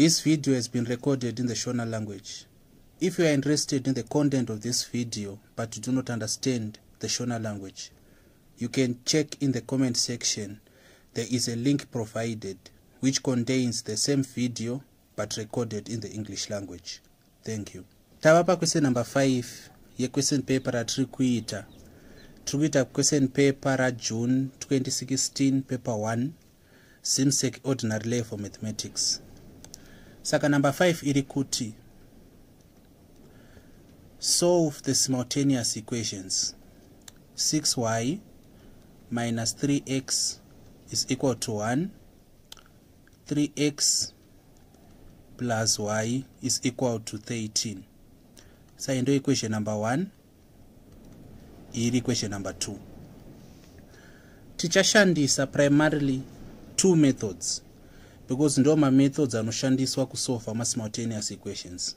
This video has been recorded in the Shona language. If you are interested in the content of this video but you do not understand the Shona language, you can check in the comment section. There is a link provided which contains the same video but recorded in the English language. Thank you. Tava paquestion number 5 yequestion paper ratiri kuita. Tiri kuita question paper raJune 2016, paper 1, ZIMSEC Ordinary Level Mathematics. Saka number 5 iri kuti solve the simultaneous equations 6y minus 3x is equal to 1, 3x plus y is equal to 13. Saka ndo equation number 1, iri equation number 2. Tichashandisa primarily two methods because ndo mamethods anoshandiswa kusolva masimultaneous equations.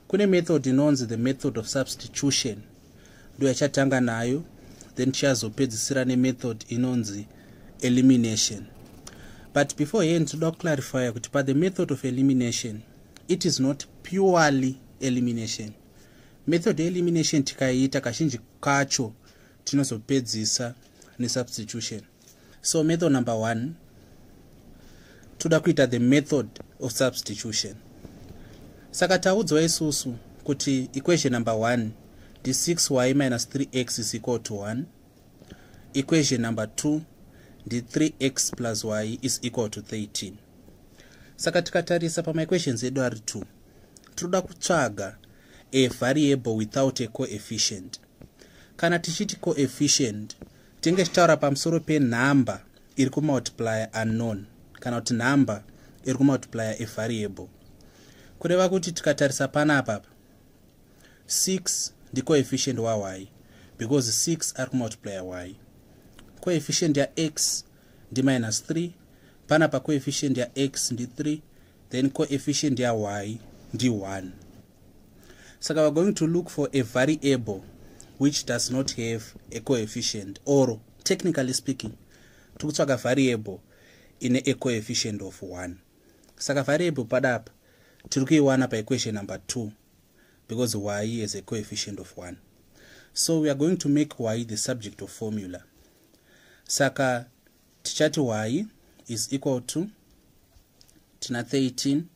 Kune method inonzi the method of substitution, ndo yachatanga nayo, then tichazopedzisira nemethod inonzi elimination. But beforehand, toda kuclarifya kuti pa the method of elimination, it is not purely elimination. Method yeelimination tikaiita, kazhinji kacho tinozopedzisa nesubstitution. So method number one, toda kuita the method of substitution. Saka taudzwa isusu kuti equation number 1 ndi 6y minus 3x is equal to 1, equation number 2 ndi 3x plus y is equal to 13. Saka tikatarisa pamaequations edu ari 2, tinoda kutsvaga a variable without a coefficient. Kana tichiti coefficient, tinge tichitaura pamusoro penhamba iri kumultiplya unknown kana kuti nhamba iri kumultiplya a variable. Kureva kuti tikatarisa panapa, 6 ndicoefficient wa y because 6 ari kumultiplya y. Coefficient yax ndiminus 3. Panapa coefficient yax ndi3, then coefficient ya y ndi1. Saka we are going to look for a variable which does not have a coefficient, or technically speaking, tiri kutsvaga variable ine a coefficient of 1. Saka variable padapa tiri kuiwana paequation number 2 because y is a coefficient of 1. So we are going to make y the subject of formula. Saka tichati y is equal to, tina 13,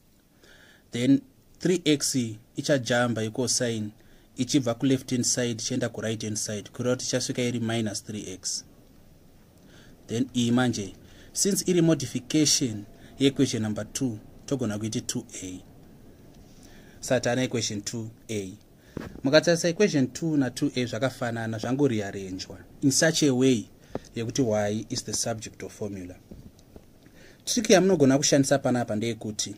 then 3x ichajamba equal sign ichibva kuleft hand side ichienda kuright hand side, kureva kuti ichasvika iri minus 3x. Then iyi manje, since iri modification yeequation number 2, togona kuiti 2a. Saka tana equation 2a. Mukatarisa, equation 2 na2a zvakafanana, zvangorearrangwa in such a way yekuti y is the subject of formula. Trick yamunogona kushandisa panapa ndeyekuti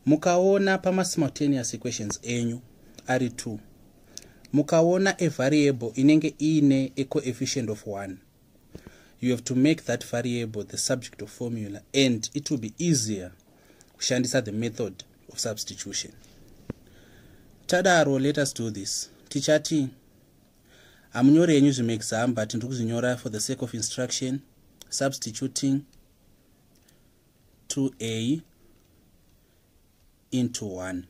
mukaona pamasimultaneous equations enyu ari 2, mukaona a variable inenge iine a coefficient of 1, you have to make that variable the subject of formula and it will be easier kushandisa the method of substitution. Tadaro, let us do this. Tichati, hamunyori henyu zvimaexam, but ndiri kuzvinyora for the sake of instruction, substituting 2a into 1,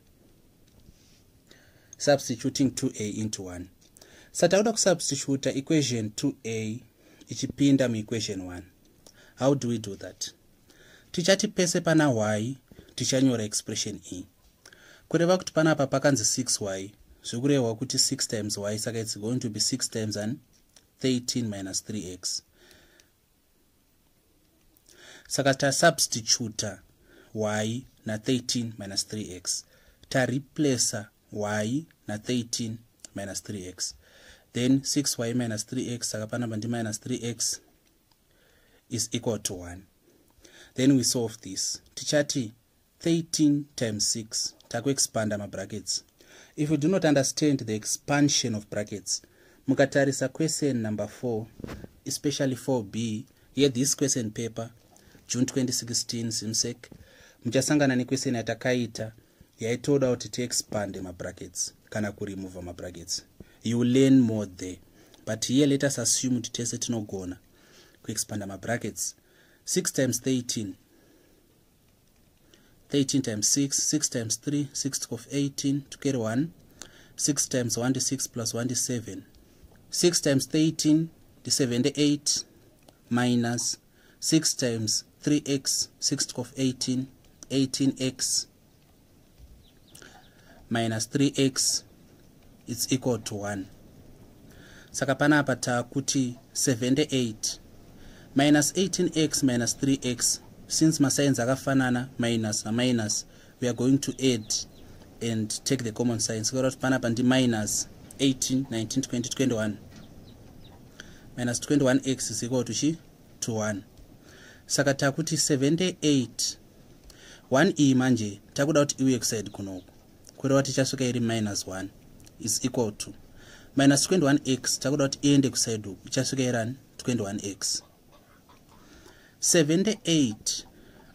substituting 2a into 1. Saka takuda kusubstituta equation 2a ichipinda muequation 1. How do we do that? Tichati pese pana y tichanyora expression e. Kureva kuti panapa pakanzi 6y, zvekurehwa kuti 6 times y. Saka it's going to be 6 times an 13 minus 3x. Saka tasubstituta y na13 minus 3x, tareplaca y na13 minus 3x, then 6y minus 3x, saka panapa ndi minus 3x is equal to 1. Then we solve this. Tichati 13 times 6, takuexpanda mabrackets. If you do not understand the expansion of brackets, mukatarisa question number 4, especially 4b ye this question paper, June 2016 ZIMSEC, muchasangana nequestion yatakaita yaitoda kuti tiexpande mabrackets kana kuremova mabrackets. You will learn more there, but here let us assume kuti tese tinogona kuexpanda mabrackets. 6 times 13, 13 times 6, 6 times 3, 6 of 18 to carry 1. 6 times 1 is 6 plus 1 is 7. 6 times 13 is 78 minus 6 times 3x, 6 of 18, 18x minus 3x is equal to 1. Saka panapa takuti 78 minus 18x minus 3x, since masigns akafanana, minus na minus, we are going to add and take the common sign. Saka kuti panapa ndi minus 18, 19, 20, 21 minus 21x is equal to chi? To 1. Saka takuti 78, 1 iyi manje takuda kuti iuye kuside kunoku, kureva kuti ichasvika iri minus 1 is equal to minus 21x, takuda kuti iende kuside uku, ichasvika irani? 21x. 78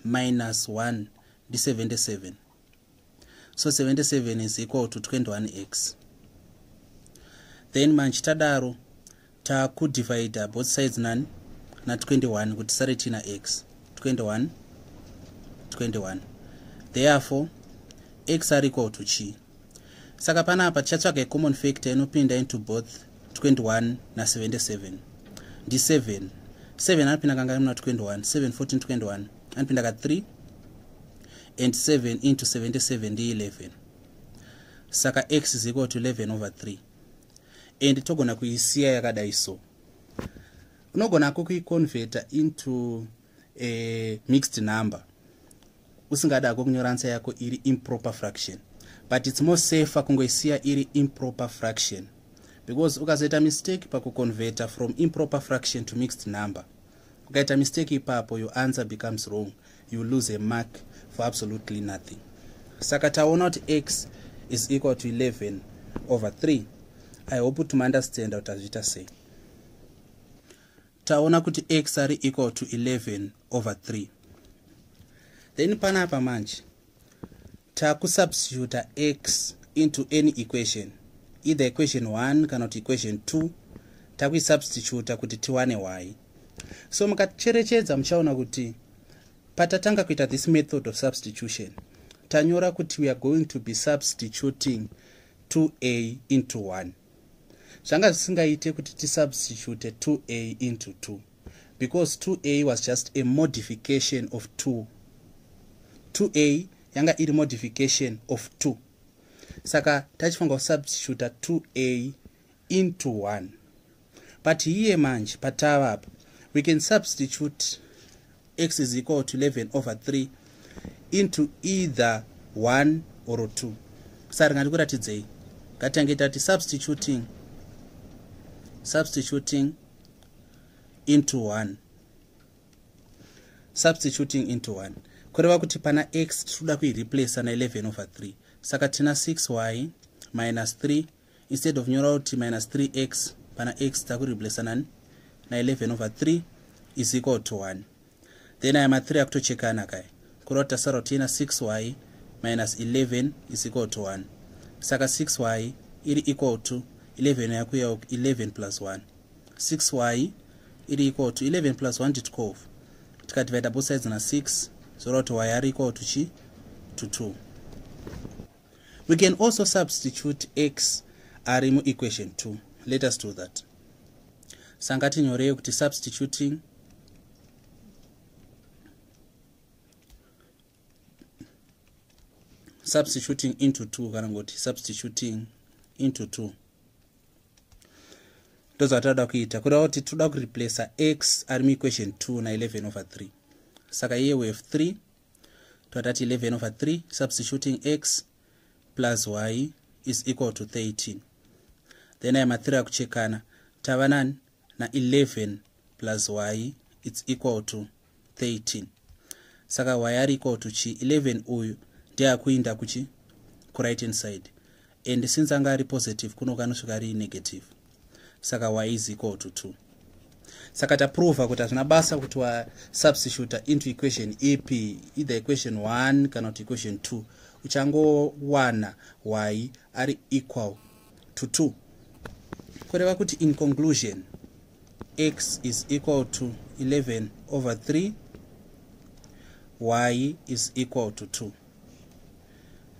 minus 1 ndi 77, so 77 is equal to 21x. Then manje tadaro takudivida both sides nani? Na 21, kuti sare tina x. 21 21, therefore x are equal to chi? Saka panapa tichatsvaga common factor inopinda into both 21 na 77. Ndi 7. 7 anopinda kangani muna 21? 7, 14, 21, anopinda ka 3, and 7 into 77 ndi 11. Saka x is equal to 11 over 3, and togona kuisiya yakadai. So unogonako kuiconverta into a mixed number usingadako kunyora answer yako iri improper fraction, but it's more safer kungoisiya iri improper fraction, because ukazoita mistake pakuconverta from improper fraction to mixed number, ukaita mistake ipapo, your answer becomes wrong, you lose a mark for absolutely nothing. Saka taona kuti x is equal to 11 over 3. I hope kuti maunderstanda kuti azviita sei. Taona kuti x ari equal to 11 over 3. Then panapa manje takusubstituta x into any equation, either equation 1 kana kuti equation 2, takuisubstituta kuti tiwane y. So mukacherechedza muchaona kuti patatanga kuita this method of substitution, tanyora kuti we are going to be substituting 2a into 1. Zvanga zvisingaite kuti tisubstitute 2a into 2, because 2a was just a modification of 2. 2a yanga iri modification of 2, saka tachifanira kusubstituta 2a into 1. But here manje patava apa, we can substitute x is equal to 11 over 3 into either 1 or 2. Saka ngatikuratidzei. Ngatange tati substituting into 1. Substituting into 1 kureva kuti pana x tinoda kuireplaca na11 over 3. Saka tina 6y minus 3, instead of nyora kuti minus 3x, pana x takureplaca nani? Na11 over 3 is equal to 1. Then aya ma3 akutochekana kaya, kureva kuti tasara kuti tina 6y minus 11 is equal to 1. Saka 6y iri equal to 11 yakuya 11 plus 1. 6y iri equal to 11 plus 1 ndi 12. Tikadivida both sides na 6, zoreva kuti y ari equal to chi? To 2. We can also substitute x ari muequation 2. Let us do that. Saka ngatinyorei kuti substituting into 2, kana ngoti substituting into 2. Ndozvatada kuita, kureva kuti toda kureplaca x ari muequation 2 na11 over 3. Saka iye we have 3, totati 11 over 3 substituting x plus y is equal to 13. Then aya ma3 akuchekana, tava nani? Na11 plus y, it's equal to 13. Saka y ari equal to chi? 11 uyu ndeakuinda kuchi? Kuright hand side, and since anga ari positive, kunoka anosvika ari negative. Saka y is equal to 2. Saka taprova kuti hazvina basa kuti wasubstituta into equation ipi, either equation 1 kana kuti equation 2, uchangowana y ari equal to 2. Kureva kuti in conclusion, x is equal to 11 over 3, y is equal to 2.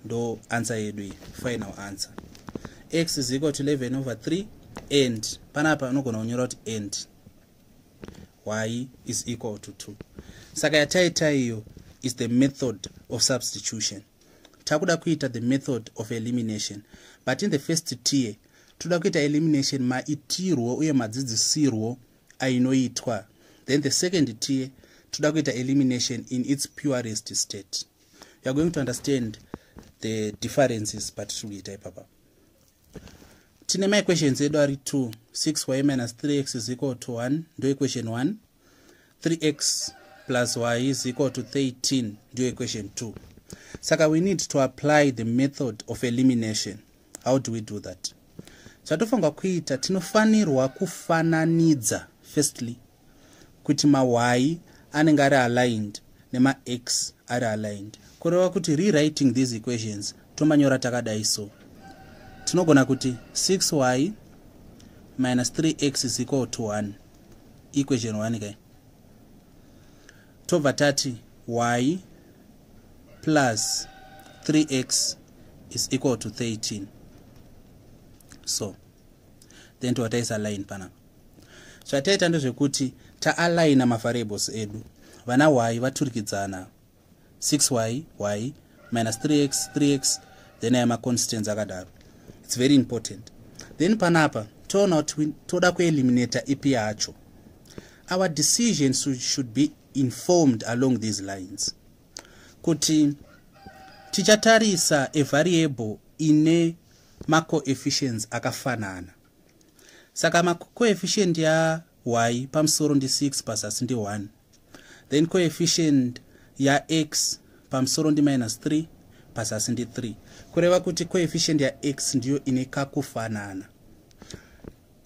Ndo answer yedu iyi, final answer. X is equal to 11 over 3, and panapa unogona kunyora kuti and y is equal to 2. Saka yataita iyo is the method of substitution. Takuda kuita the method of elimination, but in the first tier toda kuita elimination maitirwo uye madzidzisirwo ainoitwa. Then the second tier, toda kuita elimination in its purest state. You are going to understand the differences, but tiri kuita ipapa tine maequations edu ari 2: 6y minus 3x is equal to 1, ndo equation 1; 3x plus y is equal to 13, ndiyo equation 2. Saka we need to apply the method of elimination. How do we do that? Zvatofanirwa kuita, tinofanirwa kufananidza firstly kuti ma-y anenge ari aligned nema-x ari aligned, kureva kuti rewriting these equations, tomanyora takadai. So tinogona kuti 6y minus 3x is equal to 1, equation 1 kai. Tobva tati y plus 3x is equal to 13. So then tobva taisa line panapa. Zvataita ndezvekuti taaligna mavariables edu. Vana y vaturikidzana, 6y y minus 3x 3x, then aya maconstants akadaro. It's very important. Then panapa toona kuti toda kueliminata ipi yacho. Our decision should be informed along these lines, kuti tichatarisa a variable ine macoefficients akafanana. Saka macoefficient ya-y pamusoro ndi6, pazasi ndi1. Then coefficient ya-x pamusoro ndi minus 3, pazasi ndi3, kureva kuti coefficient ya-x ndiyo ine kakufanana.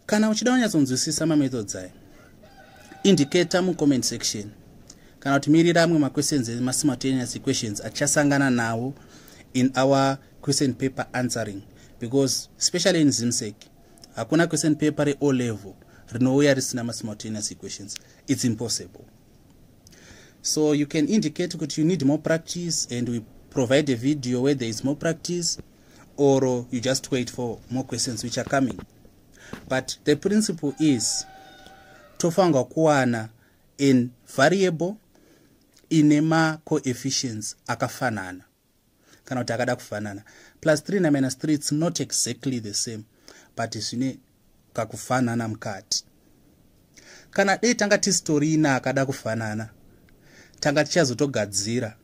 Kana uchida kunyatsonzwisisa mamethods aya, indicata mucomment section, kana kuti mirira amwe maquestions emasimultaneous equations achasangana nawo in our question paper answering, because especially in ZIMSEC hakuna question paper re-O level rinouya risina masimultaneous equations. It's impossible. So you can indicate kuti you need more practice and we provide a video where there is more practice, or you just wait for more questions which are coming. But the principle is tofanirwa kuwana in variable ine macoefficients akafanana kana kuti akada kufanana. Plus 3 naminus 3, it's not exactly the same, but zvine kakufanana mukati. Kana dei tanga tisitorina akada kufanana, tanga tichazotogadzira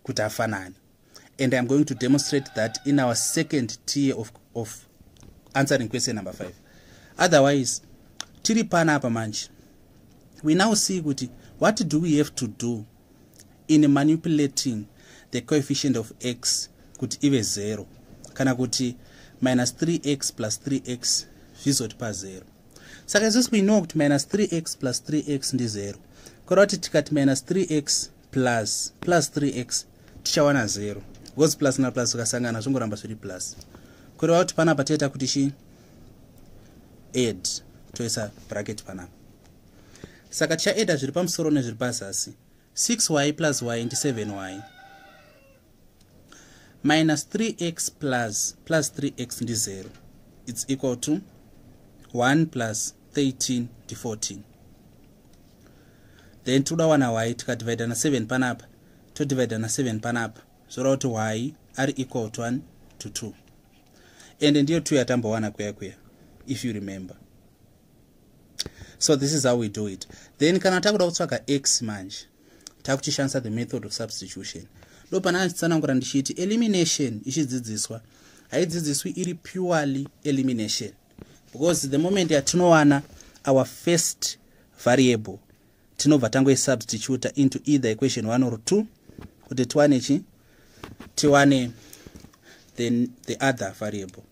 kuti afanane, and I'm going to demonstrate that in our second tier of answering question number 5. Otherwise, tiri panapa manje, we now see kuti what do we have to do in manipulating the coefficient of x kuti ive 0, kana kuti minus 3x plus 3x zvizotipa 0. Saka isusu we know kuti minus 3x plus 3x ndi 0, kureva kuti tikati minus 3x plus 3x tichawana 0, because plus na plus zvikasangana zvingoramba zviri plus. Kureva kuti panapa toita kuti chi add, toisa bracket panapa. Saka tichaadda zviri pamusoro nezviri pazasi. 6y plus y ndi 7y, minus 3x plus 3x ndi 0. It's equal to 1 plus 13 ndi 14. Then toda wana y. Tikadivhaidha na7 panapa, todivhaidha na7 panapa, zvoreva kuti y ari equal to 1 to 2, and ndiyo 2 yatambowana kuya kuya, if you remember. So this is how we do it. Then kana takuda kutsvaga x manje, takuchishandisa the method of substitution. Ndo pana ndichitsanangura ndichiti elimination ichidzidziswa, haidzidziswi iri purely elimination, because the moment yatinowana our first variable, tinobva tangoisubstituta into either equation 1 or 2 kuti tiwane chi tiwane the other variable.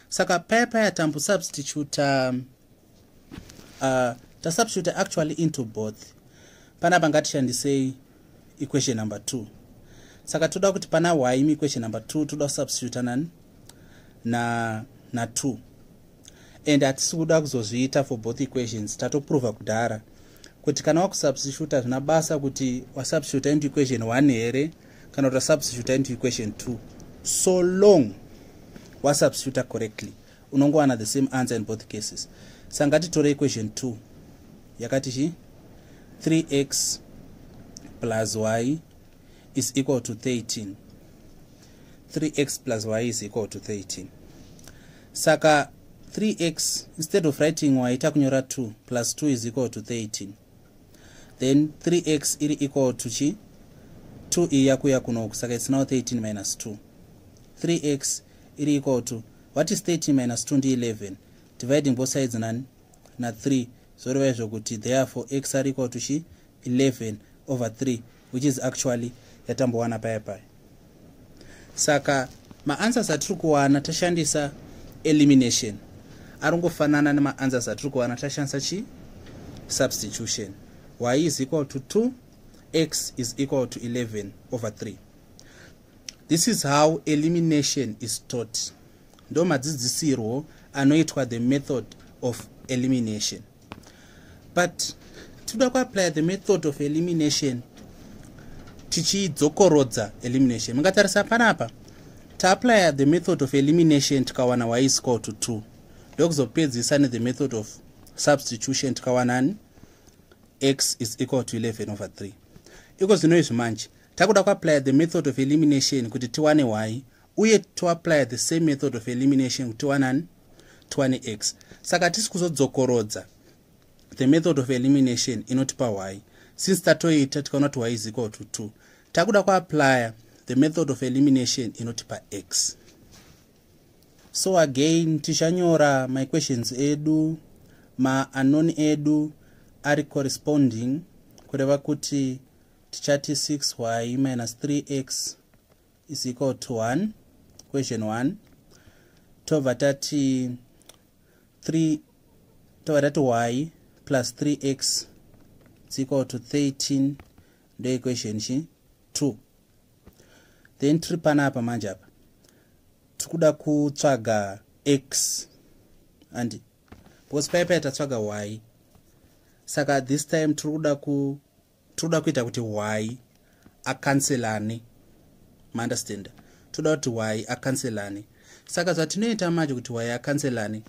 Saka paya paya tambosubstituta, tasubstituta actually into both. Panapa ngatishandisei equation number 2. Saka toda kuti pana y muequation number 2 toda kusubstituta nani? Na 2. And hatisi kuda kuzozviita for both equations. Tatoprova kudhara kuti kana wakusubstituta, zvina basa kuti wasubstituta into equation 1 here kana kuti wasubstituta into equation 2. So long wasubstituta correctly, unongowana the same answer in both cases. Saka ngatitore equation 2 yakati chi 3x plus y is equal to 13. 3x plus y is equal to 13. Saka 3x, instead of writing y, takunyora 2 plus 2 is equal to 13. Then 3x iri equal to chi 2 iyi yakuya kunoku, saka it's now 13 minus 2. 3x iri equal to, what is 13 minus 2? Ndi 11. Dividing both sides nani? Na 3. Zoreva izvo kuti therefore x ari equal to chi 11 over 3, which is actually yatambowana paya paya. Saka maanswers atiri kuwana tashandisa elimination aringofanana nemaanswers atiri kuwana tashandisa chi substitution. Y is equal to 2, x is equal to 11 over 3. This is how elimination is taught. Ndo madzidzisirwo anoitwa the method of elimination. But tinoda kuapply the method of elimination tichidzokorodza elimination. Mungatarisa panapa, taapply the method of elimination, tikawana y is equal to 2, ndokuzopedzisa nethe method of substitution, tikawanani? X is equal to 11 over 3. Iko zvino izvi manje takuda kuapply the method of elimination kuti tiwane y, uye toapply the same method of elimination kuti tiwanani? Tiwane x. Saka tisi kuzodzokorodza the method of elimination inotipa y, since tatoita, tikaona kuti y is equal to 2. Takuda kuapplya the method of elimination inotipa x. So again tichanyora maequations edu, maanon edu ari corresponding, kureva kuti tichati 6y minus 3x is equal to 1, equation 1. Tobva tati 3, tobva tati y plus 3x is equal to 13, ndo equation chi 2. Then tiri panapa manje, apa tiri kuda kutsvaga x, and because paipai tatsvaga y, saka this time tiri kuda kuita kuti y acancelane. Maunderstanda? Toda kuti y acancelane. Saka zvatinoita manje kuti y acancelane,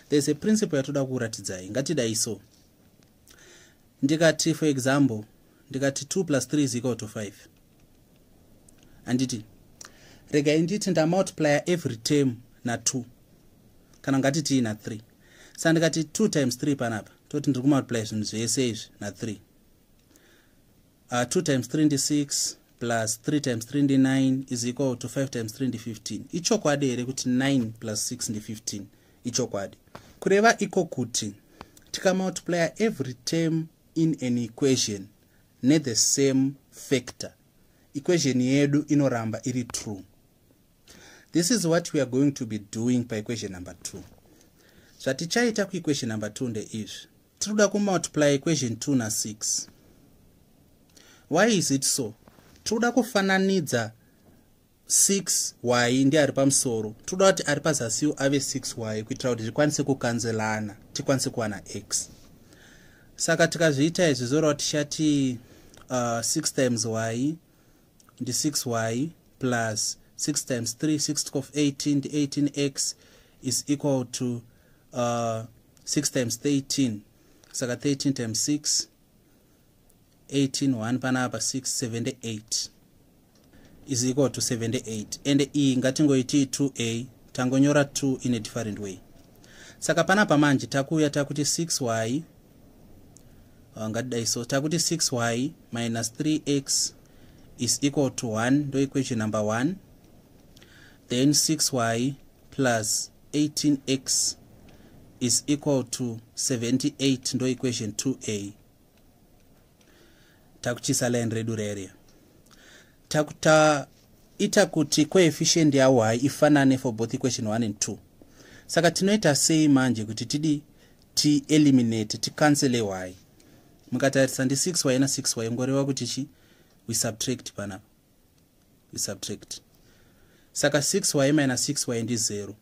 there's a principle yatoda kuratidzai. Ngatidai so, ndikati, for example, ndikati 2 plus 3 is equal to 5, handiti? Regai nditi ndamultiplya every term na2, kana ngatitii na3. Saka ndikati 2 times 3 panapa, toti ndiri kumultiply zvinhu zvese izvi na3. 2 times 3 ndi 6, plus 3 times 3 ndi 9, is equal to 5 times 3 ndi 15. Ichokwadi here kuti 9 plus 6 ndi 15? Ichokwadi. Kureva iko kuti tikamultiplya every term in an equation nethe same factor, equation yedu inoramba iri true. This is what we are going to be doing paequation number 2. Zvatichaita kuequation number 2 ndeizvi: tiri kuda kumultiply equation 2 na6. Why is it so? Tiri kuda kufananidza 6y ndi ari pamusoro, tiri kuda kuti ari pazasiwo ave 6y, kuitira kuti zvikwanise kucancelana, tikwanise kuwana x. Saka tikazviita izvi, zoreva tichati 6 times y ndi 6y plus 6 times 3, 6 of 18 ndi 18x, is equal to 6 times 13. Saka 13 times 6, 18, 1 panapa, 6, 78, is equal to 78. And iyi ngatingoiti 2a, tangonyora 2 in a different way. Saka panapa manje takuuya takuti 6y, ngatidai so, takuti 6y minus 3x is equal to 1, ndo equation number 1. Then 6y plus 18x is equal to 78, ndo equation 2a. Takuchisa line redu reria, taita kuti coefficient ya y ifanane for both equation 1 and 2. Saka tinoita sei manje kuti tidi tieliminate, ticancele y? Mukatarisa, ndi 6y na 6y, ngoreva kuti chi we subtract panapa, we subtract. Saka 6y minus 6y ndi 0,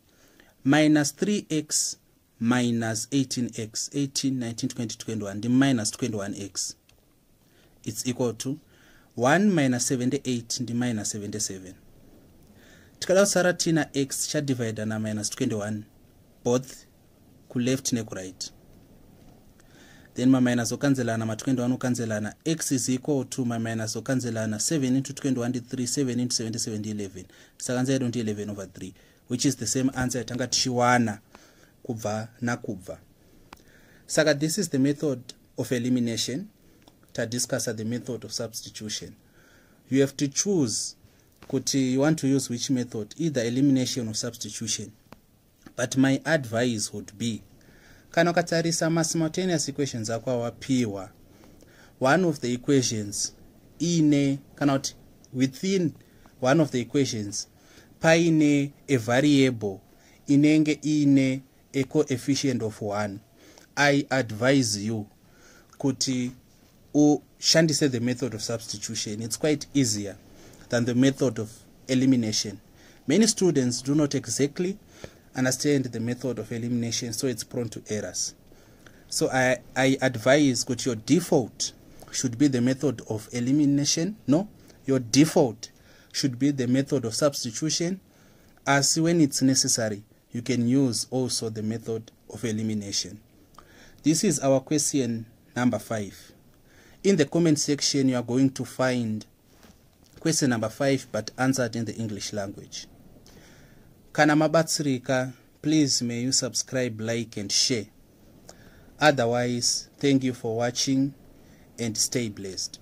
minus 3x minus 18x, 18, 19, 20, 21, ndi minus 21x. It's equal to 1 minus 78 ndi minus 77. Tikada kusara tina x, tichadivhaidha naminus 21 both kuleft nekuright. Then maminus okanzelana, ma21 okanzelana. X is equal to maminus okanzelana, 7 into 21 ndi 3, 7 into 77 ndi 11. Saka answer yedu ndi 11 over 3, which is the same answer yatanga tichiwana kubva nakubva. Saka this is the method of elimination. Tadiscussa the method of substitution. You have to choose kuti you want to use which method, either elimination or substitution. But my advice would be, kana ukatarisa masimultaneous equations ako awapiwa, one of the equations iine, kana kuti within one of the equations paine a variable inenge iine a coefficient of 1, I advise you kuti ushandise the method of substitution. It's quite easier than the method of elimination. Many students do not exactly understand the method of elimination, so it's prone to errors. So I advise kuti your default should be the method of elimination. No, your default should be the method of substitution, as when it's necessary you can use also the method of elimination. This is our question number 5. In the comment section you are going to find question number 5, but answered in the English language. Kana mabatsirika, please may you subscribe, like and share. Otherwise, thank you for watching and stay blessed.